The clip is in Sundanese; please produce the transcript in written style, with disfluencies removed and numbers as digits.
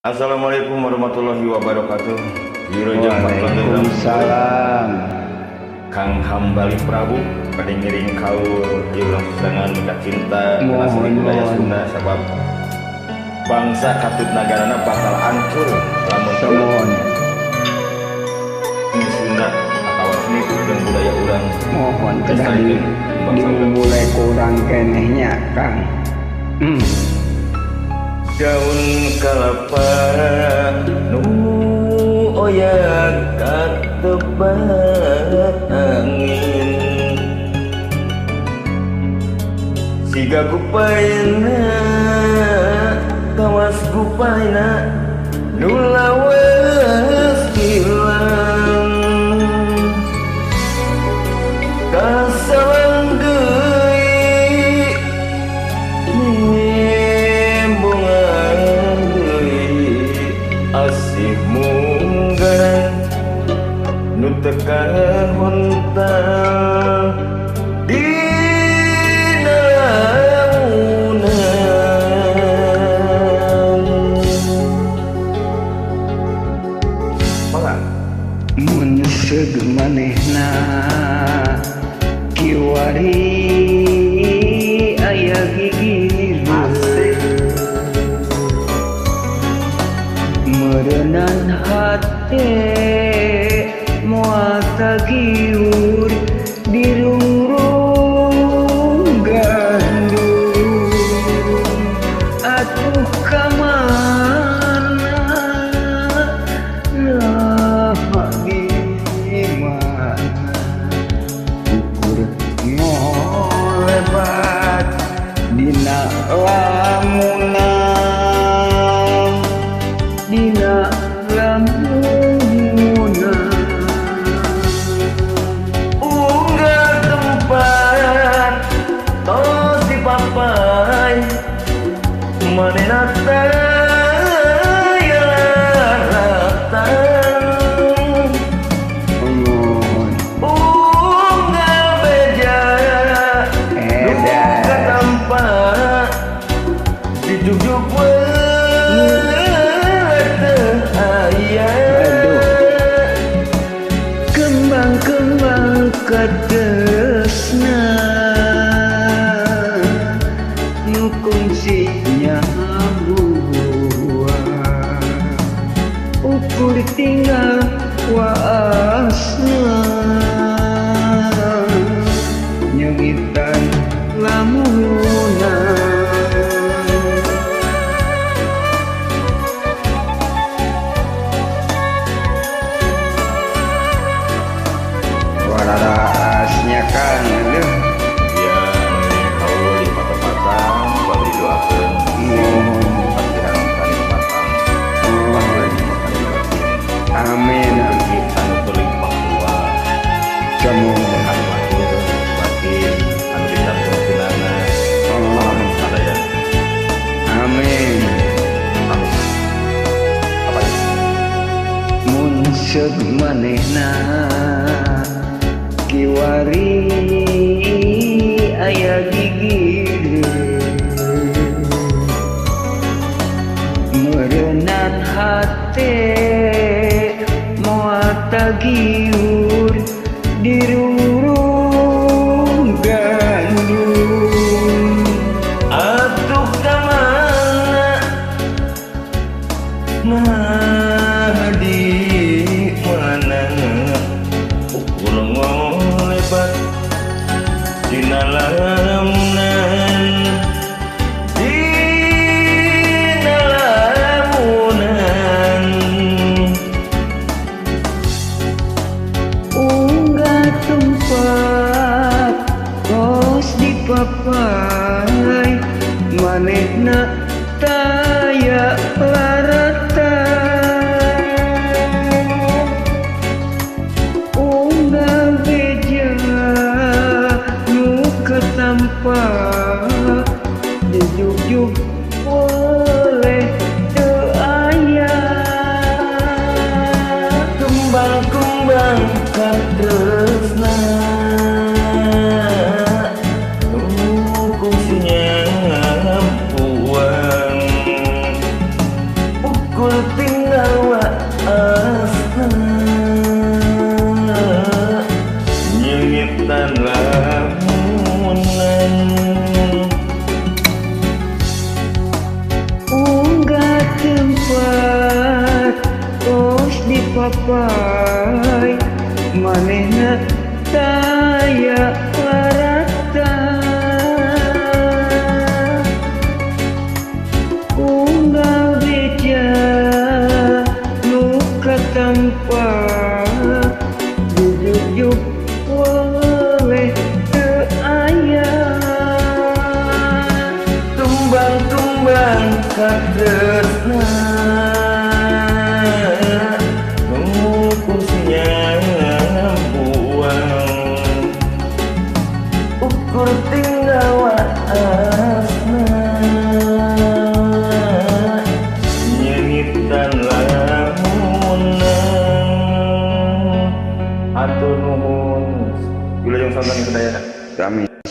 Assalamualaikum warahmatullahi wabarakatuh. Waalaikumsalam. Kang Hambali Prabu bade ngiring kaul ieu langsung minta cinta kana seni budaya Sunda sabab bangsa katut nagarana bakal hancur lamun Mohon seni Sunda atawa seni dan budaya urang. Mohon kedah dimulai kurang kenehnya Kang. Daun kalapa nu oyak katebat angin siga kupaina kawas kupaina nu lawas hilang kasawang deui nembongan deui asih munggaran nu teu kahontal dina lamunan. Mangga mun seug manehna kiwari aya gigir meureunan hate moal tagiur dirungrung gandum atuh ka mana nah di mana ukur ngolebat dina lamunan dina lamunan unggal tempat tos dipapai manehna taya laratan unggal beja nu katampa dijugjug we teu aya. Kembang-kembang katresna nu kungsinya buah ukur tinggal waasna nyengitan lamunan. Warasnya Kang aduh. Ya ngiring kaul di patepatan bade didoakeun pasihan kanikmatan lahir batin. Amin. Rezeki anu terlimpah ruah sehat lahir batin anu dicatur tinana salamet sadaya. Amin. Amin. Apa ya? Mun seug manehna kiwari aya gigir meureunan hate moal tagiur dirungrung gandum atuh ka mana nah di mana ukur ngolebat dina lamunan dina lamunan unggah tempat tos dipapai manehna taya laratan unggal beja nu ketampa dijugjug boleh teu aya kembang-kembang katresna nu kungsinya buang. Ukur tinggal waasna Nyingitan lamunan Unggah tempat tos dipapai manehna taya larata Unggal beja nu katampa Jujuk weleh teu aya Tumbang-tumbang katresna Ngukusnya buang Ukur tinggal waasna Nyengitan lamunan Atur nuhun. Wilujeng sonten sadayana. Sami.